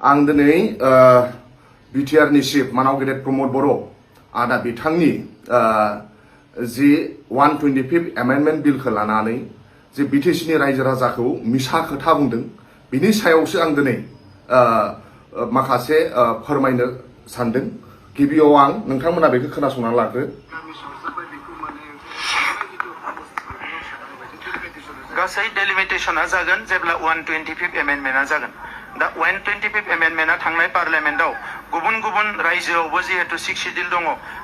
आं दिनै बिटिआर नि चिफ मानाव गेदेर प्रमोद बर' आदा बिथांनि जि 125 एमेन्डमेन्ट बिलखौ लानानै जे बिटिसि नि रायजो राजाखौ मिसा खोथा बुंदों बिनि सायावसो आं दिनै माखासे फोरमायनो सानदों। गिबियाव आं नोंथांमोना बेखौ खोनासंना लाग्रो। गासै डेलिमिटेशना जागोन जेब्ला 125 एमेन्डमेन्टआ जागोन। दा 125 एमेन्डमेन्टआ थांनाय पार्लियामेन्टआव गुबुन गुबुन रायजोआवबो जिहेतु 6 शिड्युल दङ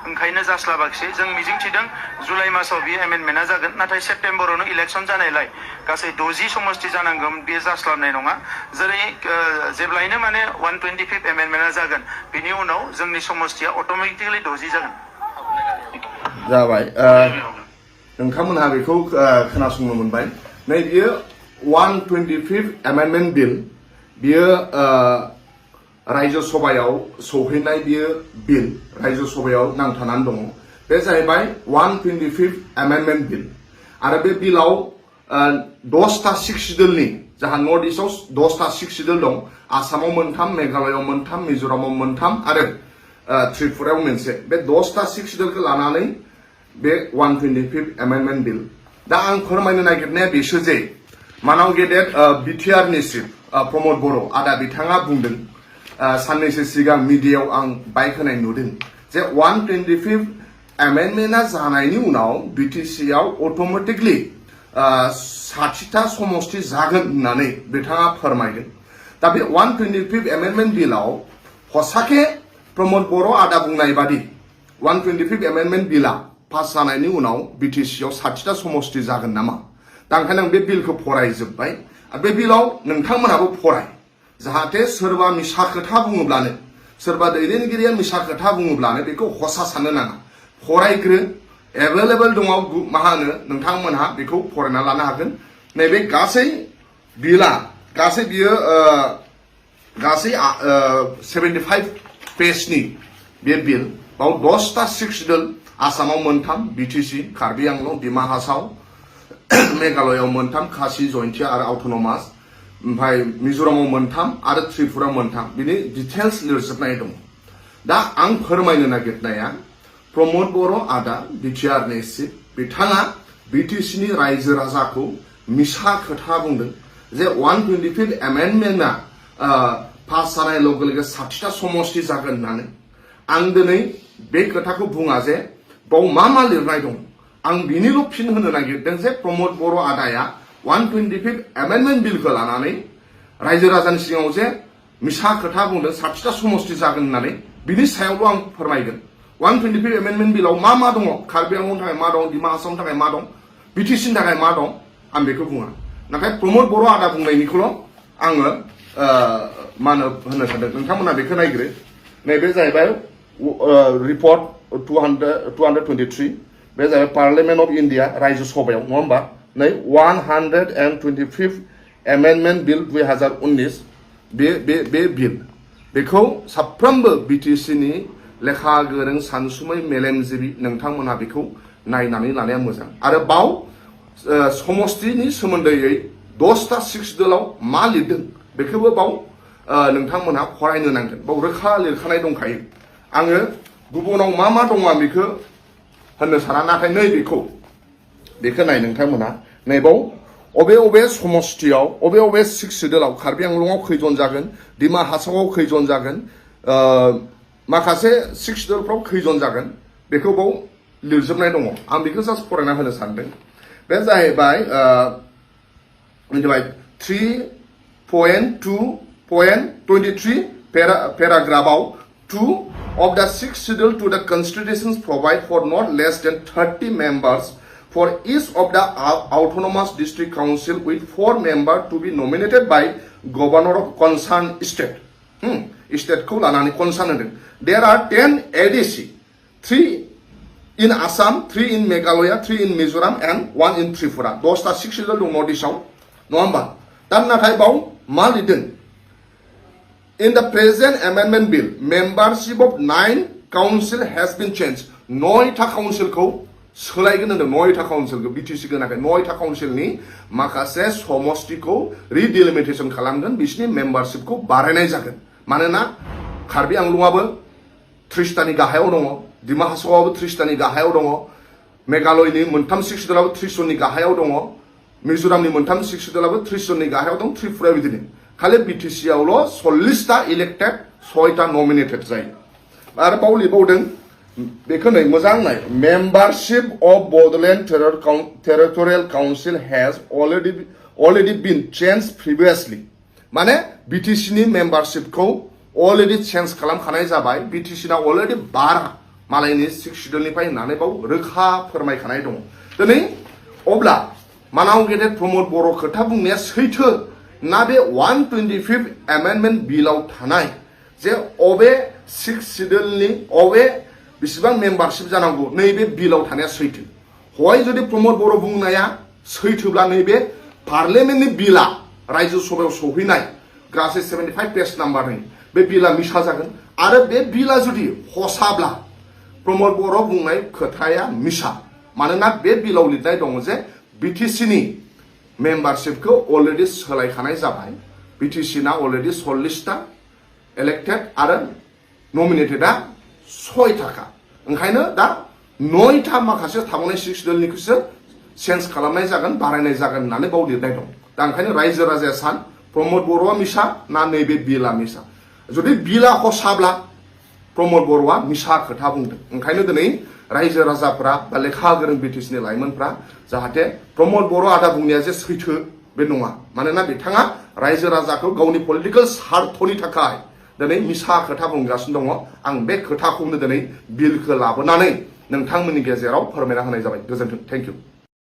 ओंखायनो जास्लाबाखिसै जों मिजिंथिदों जुलाइ मासाव बे एमेन्डमेन्टआ जागोन। नाथाय सेप्तेम्बरावनो इलेक्सन जानायलाय गासै 60 समष्टि जानांगोन बे जास्लाबनाय नङा। जेरै जेब्लायनो माने 125 एमेन्डमेन्टआ जागोन बिनि उनाव जोंनि समष्टिया अट'मेटिकलि 60 जागोन। जाबाय नोंथांमोनहा बेखौ खोनासंनो मोनबाय। नै बियो 125 एमेन्डमेन्ट बिल बियो रायजो सभायाव सौहैनाय बियो बिल रायजो सभायाव नांथानानै दङ। बे जाहैबाय 125 एमेन्डमेन्ट बिल आरो बे बिलाव 10टा 6 शिड्युलनि जाहा नर्थ इस्टआव 10टा 6 शिड्युल दं। आसामाव मोनथाम, मेघालयआव मोनथाम, मिजोरामाव मोनथाम आरो त्रिपुरायाव मोनसे। बे 10टा 6 शिड्युलखौ लानानै बे 125 एमेन्डमेन्ट बिल। दा आं फोरमायनो नागिरनाया बेसो जे मानाव गेदेर बिटिआर नि चिफ प्रमोद बर' आदा बिथाङा बुंदों साननैसो सिगां मिडियायाव आं बाइक होनाय नुदों जे 125 एमेन्डमेन्टआ जानायनि उनाव बिटिसिआव अट'मेटिकलि 60टा समष्टि जागोन होननानै बिथाङा फोरमायदों। दा बे 125 एमेन्डमेन्ट बिलाव हसाके प्रमोद बर' आदा बुंनाय बादि 125 एमेन्डमेन्ट बिला पास जानायनि उनाव बिटिसिआव 60टा समष्टि जागोन नामा? दा ओंखायनो आं बे बिलखौ फरायजोब्बाय। बे बिलाव नोंथांमोनाबो फराय जाहाथे सोरबा मिसा खोथा बुङोब्लानो सोरबा दैदेनगिरिया मिसा खोथा बुङोब्लानो बेखौ हसा साननो नाङा। फरायग्रो एभेलेबल दङ मा होनो नोंथांमोनहा बेखौ फरायना लानो हागोन। नैबे गासै बिला गासै बियो गासै 75 पेजनि बे बिल बाव 10टा 6 शिड्युल आसामाव मोनथाम बिटिसि कार्बि आंलं डिमा हासाव मेघालयआव मोनथाम खासि जयन्तिया आरो अट'नमास ओमफ्राय मिजोरामाव मोनथाम आरो त्रिपुरायाव मोनथाम बिनि डिटेल्स लिरजोबनाय दं। दा आं फोरमायनो नागिरनाया प्रमोद बर' आदा बिटिआर नि चिफ बिथाङा बिटिसि नि रायजो राजाखौ मिसा खोथा बुंदों जे 125 एमेन्डमेन्टआ पास जानाय लोगो लोगो 60टा समष्टि जागोन होननानै। आं दिनै बे खोथाखौ बुङा जे बाव मा लिरनाय दं। आं बिनिल' फिन होनो नागिरदों जे प्रमोद बर' आदाया 125 एमेन्डमेन्ट बिलखौ लानानै रायजो राजानि सिगाङाव जे मिसा खोथा बुंदों 60टा समष्टि जागोन होननानै बिनि सायावल' आं फोरमायगोन। 125 एमेन्डमेन्ट बिलाव मा दङ, कार्बि आंलंनि थाखाय मा दं, डिमा हासावनि थाखाय मा दं, बिटिसिनि थाखाय मा दं, आं बेखौ बुङा। नाथाय प्रमोद बर' आदा बुंनायनिखौल' आङो मा होनो सानदों। नोंथांमोना बेखौ नायग्रो। नैबे जाहैबाय रिपर्ट 223 बे जाहैबाय पार्लियामेन्ट अफ इन्डिया रायजो सभायाव नङा होमबा। नै 125 एमेन्डमेन्ट बिल 2019 बे बिल बेखौ साफ्रोमबो बिटिसि नि लेखा गोरों सानसुमै मेलेमजिबि नोंथांमोनहा बेखौ नायनानै लानाया मोजां। आरो बाव समष्टिनि सोमोन्दैयै 10टा 6 शिड्युलाव मा लिरदों बेखौबो बाव नोंथांमोनहा फरायनो नांगोन। बाव रोखा लिरखानाय दंखायो। आङो गुबुनाव मा दङ आं बेखौ होननो साना। नाथाय नै बेखौ नाय नोंथांमोनहा नैबाव अबे समष्टियाव अबे 6 शिड्युलाव कार्बि आंलंआव खैजन जागोन, डिमा हासावआव खैजन जागोन, माखासे 6 शिड्युलफ्राव खैजन जागोन बेखौ बाव लिरजोबनाय दङ। आं बेखौ जास्ट फरायना होनो सानदों। बे जाहैबाय 3.2.23 पेराग्राफआव 2 of the 6th schedule to the constitutions provide for not less than 30 members for each of the autonomous district council with 4 members to be nominated by governor of concerned state. State ko lanani concern hono. There are 10 ADC, 3 in Assam, 3 in Meghalaya, 3 in Mizoram and 1 in Tripura. 10टा 6 schedule dong Northeastआव नङा होमबा। दा नाथाय बाव मा लिरदों? In the present amendment bill, membership of 9 council has been changed. 9टा काउन्सिलखौ सोलायगोन होनदों। 9टा काउन्सिलखौ BTC गोनाखै 9टा काउन्सिलनि माखासे समष्टिखौ रिडिलिमिटेसन खालामगोन, बिसिनि मेम्बारशिपखौ बारायनाय जागोन। मानोना कार्बि आंलंआबो 30टानि गाहायाव दङ डिमा हासावआबो 30टानि गाहायाव दङ मेघालयनि मोनथाम 6 सिडुलाबो 30 जननि गाहायाव दङ मिजोरामनि मोनथाम 6 सिडुलाबो 30 जननि गाहायाव दं त्रिपुरा बिदिनो खालि बिटिसि आवल' 40टा इलेक्टेड 6टा नमिनेटेड जायो आरो बाव लिरबावदों बेखौ नै मोजां नाय membership of Bodoland territorial council hedge already been changed previously माने बिटिसि नि मेम्बारशिपखौ अलरेडि चेन्ज खालामखानाय जाबाय बिटिसि ना अलरेडि 12 मालायनि 6 सिडुलनिफ्राय होननानै बाव रोखा फोरमायखानाय दङ दिनै अब्ला मानाव गेदेर प्रमोद बर' खोथा बुंनाया सैथो ना बे 125 एमेन्डमेन्ट बिलाव थानाय जे अबे 6 सिडुलनि अबे बिसिबां मेम्बारशिप जानांगौ नैबे बिलाव थानाया सैथो हय जुदि प्रमोद बर' बुंनाया सैथोब्ला नैबे पार्लियामेन्टनि बिला रायजो सभायाव सौहैनाय गासै 75 पेज नाम्बारनि बे बिला मिसा जागोन आरो बे बिला जुदि हसाब्ला प्रमोद बर' बुंनाय खोथाया मिसा मानोना बे बिलाव लिरनाय दङ जे बिटिसि नि मेम्बारशिपखौ अलरेडि सोलायखानाय जाबाय बिटिसि ना अलरेडि 40टा इलेक्टेड आरो नमिनेटेडआ 6टाखा ओंखायनो दा 9टा माखासे थाबावनाय 6 सिडुलनिखौसो चेन्ज खालामनाय जागोन बारायनाय जागोन होननानै बाव लिरनाय दं दा ओंखायनो रायजो राजाया सान प्रमोद बर'आ मिसा ना नैबे बिला मिसा जुदि बिला हसाब्ला प्रमोद बर'आ मिसा खोथा बुंदों ओंखायनो दिनै रायजो राजाफोरा बा लेखा गोरों बिटिसिनि लाइमोनफ्रा जाहाथे प्रमोद बर' आदा बुंनाया जे सैथो बे नङा मानोना बिथाङा रायजो राजाखौ गावनि पलिटिकेल स्वार्थनि थाखाय दिनै मिसा खोथा बुंगासिनो दङ आं बे खोथाखौनो दिनै बिलखौ लाबोनानै नोंथांमोननि गेजेराव फोरमायना होनाय जाबाय गोजोन्थों थेंक इउ